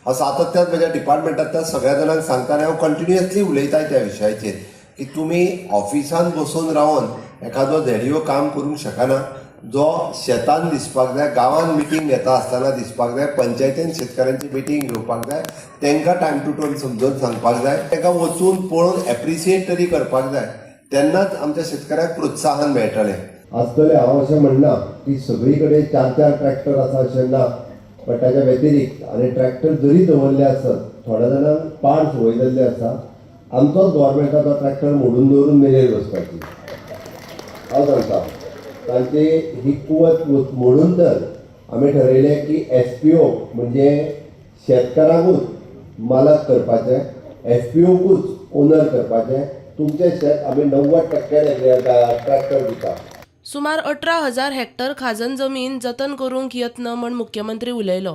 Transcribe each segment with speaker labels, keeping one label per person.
Speaker 1: हांव सातत्यान म्हज्या डिपार्टमेंटांतल्या सगळ्या जाणांक सांगता आनी हांव कंटिन्युअसली उलयता त्या विशयाचेर की तुमी ऑफिसान बसून रावन एखादो झेडिओ काम करूंक शकना, जो शेतान दिसपाक जाय, गांवांत मिटींग घेता आसतना दिसपाक जाय, पंचायतीन शेतकारांची मिटींग घेवपाक जाय, तांकां टायम टू टायम समजून सांगपाक जाय, तांकां वचून पळोवन एप्रिसिएट तरी करपाक जाय, तेन्नाच आमच्या शेतकऱ्याक प्रोत्साहन मेळटलें. आसतलें. हांव अशें म्हणना की सगळी कडेन चार चार ट्रॅक्टर आसा अशें ना, बट ताच्या व्यतिरिक्त आनी ट्रॅक्टर जरी दवरले आसत, थोड्या जाणांक पाड संवय जाल्ली आसा, आमचोच गोवोरमेंटाचो ट्रॅक्टर मोडून दवरून मेरेर बसपाची. हांव सांगता, तांची ही कुवत म्हणून तर आमी ठरयलें की एफपीओ म्हणजे शेतकारांकूच मालक करपाचें, एफपीओकूच ओनर करपाचें. तुमचें शेत आमी 90 टक्क्यान ट्रॅक्टर दिता.
Speaker 2: सुमार 18,000 हेक्टर खाजन जमीन जतन करूंक यत्न म्हण मुख्यमंत्री उलयलो.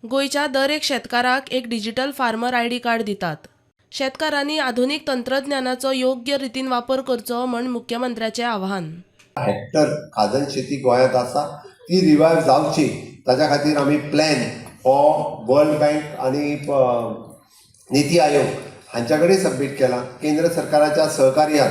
Speaker 2: गोंयच्या दर एक शेतकाराक एक डिजिटल फार्मर आयडी कार्ड दितात. शेतकारांनी आधुनीक तंत्रज्ञानाचो योग्य रितीन वापर करचो म्हण मुख्यमंत्र्याचें आवाहन.
Speaker 1: हेक्टर खाजन शेती गोंयांत आसा, ती रिवायव जावची ताच्या खातीर आमी प्लॅन हो वर्ल्ड बँक आनी निती आयोग हांच्या कडेन सबमीट केला. केंद्र सरकाराच्या सहकार्यान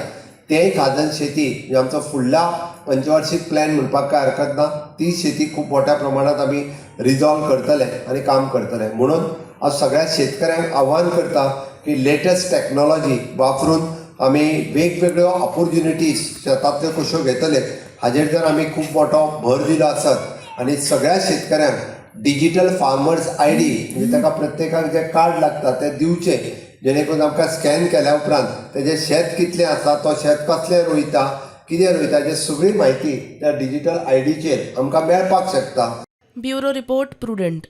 Speaker 1: तेय खाजन शेती म्हणजे आमचो फुडला पंचवार्षीक प्लॅन म्हणपाक कांय हरकत ना, ती शेती खूब मोठ्या प्रमाणात आमी रिजॉल्व करतले आनी काम करतले. म्हणून हांव सगळ्या शेतकऱ्यांक आव्हान करता की लेटस्ट टॅक्नोलॉजी वापरून आमी वेगवेगळ्यो ऑपोर्च्युनिटीज शेतांतल्यो कश्यो घेतले हाजेर जर आमी खूब मोठो भर दिलो आसत आनी सगळ्या शेतकऱ्यांक डिजिटल फार्मर्स आयडी, म्हणजे ताका प्रत्येकाक जें कार्ड लागता तें दिवचें, जेणे करून आमकां स्कॅन केल्या उपरांत तेजें शेत कितलें आसा, तो शेत कसलें रोयता, कितें रोयता, हेजी सगळी म्हायती त्या डिजिटल आयडीचेर आमकां मेळपाक शकता.
Speaker 2: Bureau report, prudent.